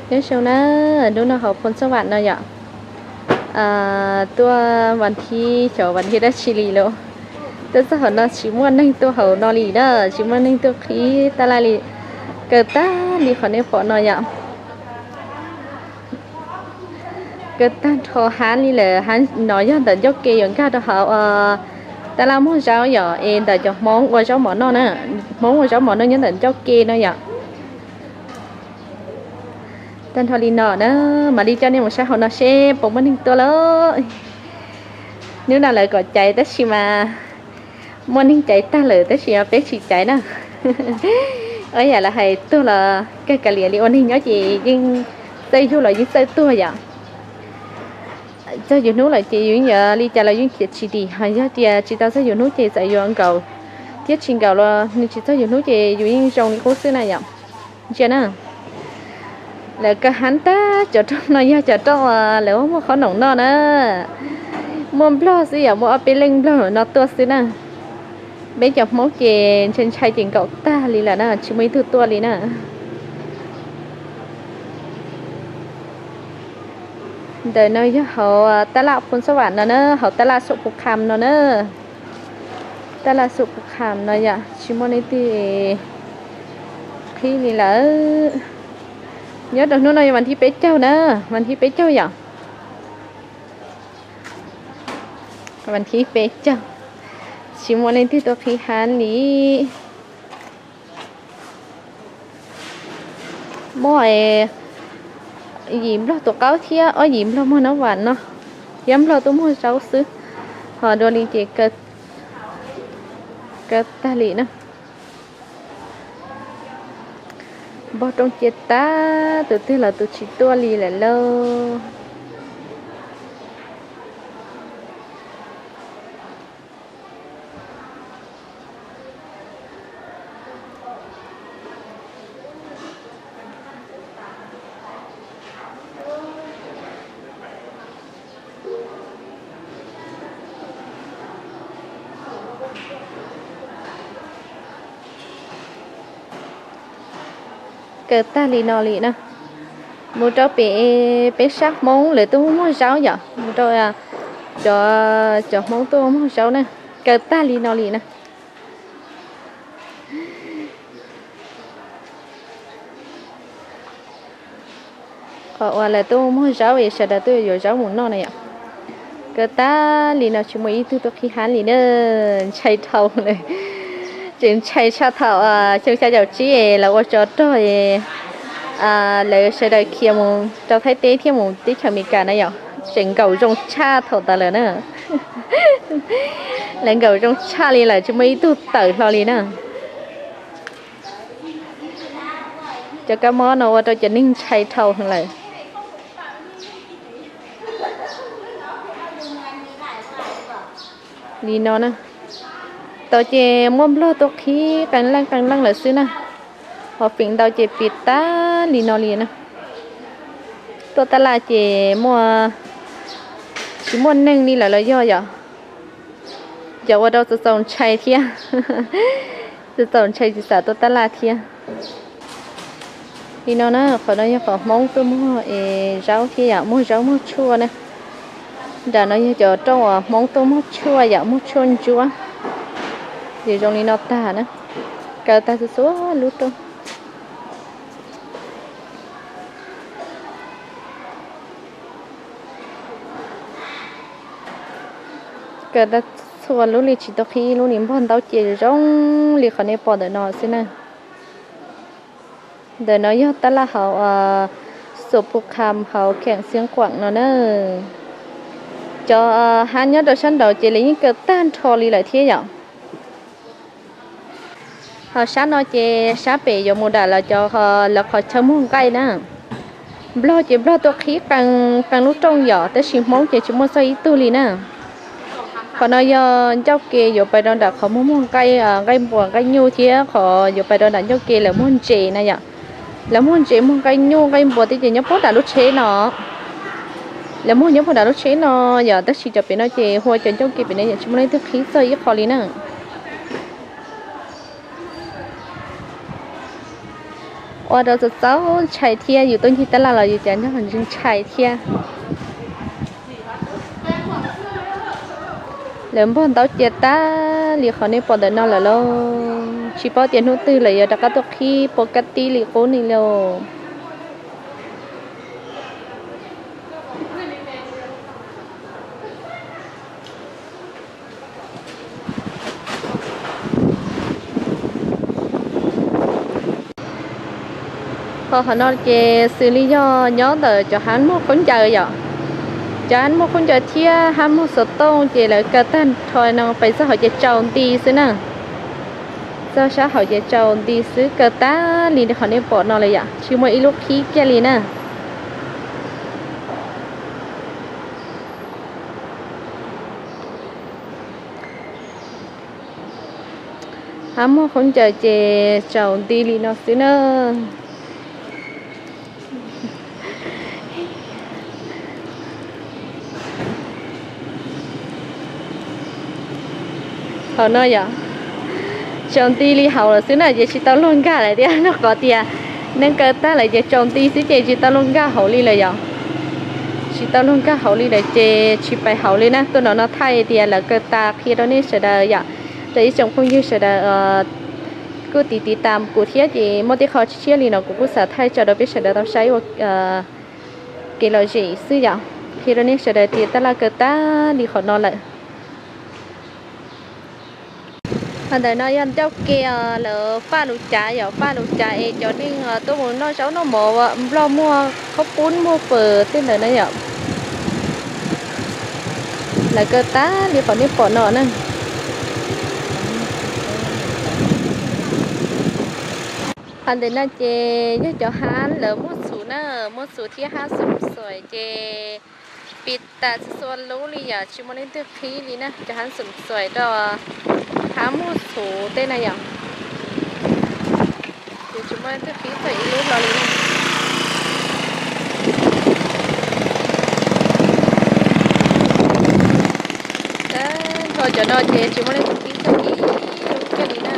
Nyob zoo na, hnub no hauv Phoos Xab Vam no yom, tuaj vas thib xyov vas thib dab tsi li lawm. Tuaj txog hauv no tsis muaj neeg tuaj hauv no li na, tsis muaj neeg tuaj qhib tab laj li. Kaw tag li qhov nej pom no yom. Kaw tag nrho hab li lawm, hab no yog ntawm ncauj ke yuav nkag rau hauv tab laj muag zaub yom, es ntawm cov Hmoob ua zaub mov noj na, Hmoob ua zaub mov noj nyob ntawm ncauj ke no yom. Tag nrho li no na, mam li coj nej mus saib hauv no seb puas muaj neeg tuaj lauj. Hnub no lawv kom caiv tab sis mas muaj neeg caiv tag lawm tab sis peb tsis caiv na. Ua yam lawv hais tuag los kawg kav liam li, ua neeg nyob ces yeej txawj yug los yeej txawj tuag yom. Txog yus hnub lawm ces yus yeej yuav li cas los yeej khiav tsis dim, ho yog tias tsis tau txog yus hnub ces txawm yuav nkaum thiab tsis nkaum los nws tsis txog yus hnub ces yus yeej zoo li qub xwb na yom. Ntsia na, lawv kaw hab tag, cov rooj no yog cov rooj uas lawv muag qhob noom noj na. Muaj Nplog xwb yom, muaj ob peb leej Nplog no tuaj xwb na. Peb cov Hmoob ces ntshai ntshai ces nkaum tag li lawm na, tsis muaj ib tug tuaj li na. Ntawm no yog hauv tab laj Phoos Xab Vam no na, hauv tab laj Xum Pus Kham no na. Tab laj Xum Pus Kham no yom, tsis muaj leej twg qhib li lawm. Nyob rau hnub no yog vas thib peb caug na, vas thib peb caug yom. Vas thib peb caug, tsis muaj leej twg tuaj qhib hab li. Muaj yim Nplog tus qaub thiab ob yim Nplog muag nab vam no, thiab Nplog tuaj muag zaub xwb. Ho dua li ces kaw tag li na. Npog rooj cia tag, tus twg los tus tsis tuaj li lawm lauj. Kaw tag li no li na. Mus rau pem peb sab Hmoob lawv tuaj muag zaub yom, mus rau cov, cov Hmoob tuaj muag zaub na. Kaw tag li no li na. Qhov uas lawv tuaj muag zaub es sawv daws tuaj yuav zaub mus noj na yom. Kaw tag li no tsis muaj ib tug tuaj qhib hab li na. Ntshai dhau lawm. Tseem ntshai tshaj thaum xyoo xya caum tsib es lawv ua tsov rog es lawv sawv daws khiav mus rau Thaib teb thiab mus teb chaws Amelikas na yom. Tseem nkaum zoo tshaj thaum ntawd lawm na. Lawv nkaum zoo tshaj li lawm tsis muaj ib tug tawm hlo li na. Cov kab mob no ua rau cov neeg ntshai dhau heev lawm. Li no na, tau ces muaj Nplog tuaj qhib qee leej qee leej lawm xwb na. Ho feem ntau ces piv tag li no li na. Tuaj tab laj ces muaj, tsis muaj neeg li lawm los yog yom. Yog ua rau txaus txaus ntshai thiab. Txaus txaus ntshai tsis xav tuaj tab laj thiab. Li no na, qhov no yog qhov Hmoob tuaj muag es zaub thiab yom, muag zaub muag tshuaj na. Nram no yog cov rooj uas Hmoob tuaj muag tshuaj yom, muag tshuaj ntsuab. Ces zoo li no tag na, kaw tag txhua txhua lub rooj. Kaw tag txhua lub li tsis tau qhib ib lub li, npog ntaub ces zoo li qhov nej pom ntawm no xwb na. Ntawm no yog tab laj hauv Xum Pus Kham hauv kheem Xiav Khuam no na. Cov hab nyob rau sab nraud ces lawv yeej kaw tag nrho li lawm thiab yom. Ho sab no ces sab pem yuav mus dam lawv cov, lawv qhov chaw muag nqaij na. Nplog ces Nplog tuaj qhib qee, qee lub rooj yom, tab sis Hmoob ces tsis muaj txog ib tug li na. Qhov no yog ncauj ke yuav pais rau nram qhov muag muag nqaij, nqaij npua nqaij nyuj thiab qhov yuav pais rau nram ncauj ke lawv muag ntses na yom. Lawv muag ntses muag nqaij nyuj nqaij npua thiab ces nyob puag nram lub tsheb no. Lawv muag nyob puag nram lub tsheb no yom, tab sis cov pem no ces hu ua cov ncauj ke pem no yom, tsis muaj leej twg qhib txog ib qho li na. Ua rau txaus txaus ntshai thiab, yus tuaj ncig tab laj los yus cas nyob ntshai thiab. Lawv npog ntaub cia tag li qhov nej pom ntawm no lawm lauj. Tsis paub tias hnub twg lawv yuav rov qab tuaj qhib puas kab tib li qub ni lauj. Ho qhov no ces xws li yog nyob ntawm cov hab muag khaub ncaws yom. Cov hab muag khaub ncaws thiab hab muag xov tooj ces lawv kaw tag nrho no pais txog hauv ces tsaus nti xwb na. Txog sab hauv ces tsaus nti xwb, kaw tag li qhov nej pom no lawm yom, tsis muaj ib lub qhib kiag li na. Hab muag khaub ncaws ces tsaus nti li no xwb na. Hauv no yom, tsaus nti li hauv lawm xwb na, ces tsis tau luag nkag lawm thiab, nyob qhov tias neeg kaw tag lawm ces tsaus nti xwb ces tsis tau luag nkag hauv li lawm yom. Tsis tau luag nkag hauv li lawm ces tsis pais hauv li na. Tuaj no no thaij tias lawv kaw tas qhia rau nej sawv daws yom, rau ib tsoom phooj ywg sawv daws kuj tiv tiv tam kuv thiab ces muaj tej qho tshiab tshiab li no kuv kuj xav thaij tso rau peb sawv daws tau saib ua kev lom zem xwb yom. Qhia rau nej sawv daws tias tab laj kaw tag li qhov no lawm. Ho ntawm no yog ncauj ke lawv faj lus cav yom, faj lus cav es cov neeg tuaj mus noj zaub noj mov, Nplog muag khaub poob muag fawm tej ntawd na yom. Lawv kaw tag li qhov nej pom no na. Ho ntawm no ces yog cov hab lawv muag txhuv na, muag txhuv thiab hab xum xuaim ces pis tas txhua txhua lub li yom, tsis muaj leej twg qhib li na. Cov hab xum xuaim rau hab muag txhuv tej na yom, ces tsis muaj leej twg qhib txog ib lub hlo li na. Tag nrho cov no ces tsis muaj leej twg qhib txog ib lub kiag li na.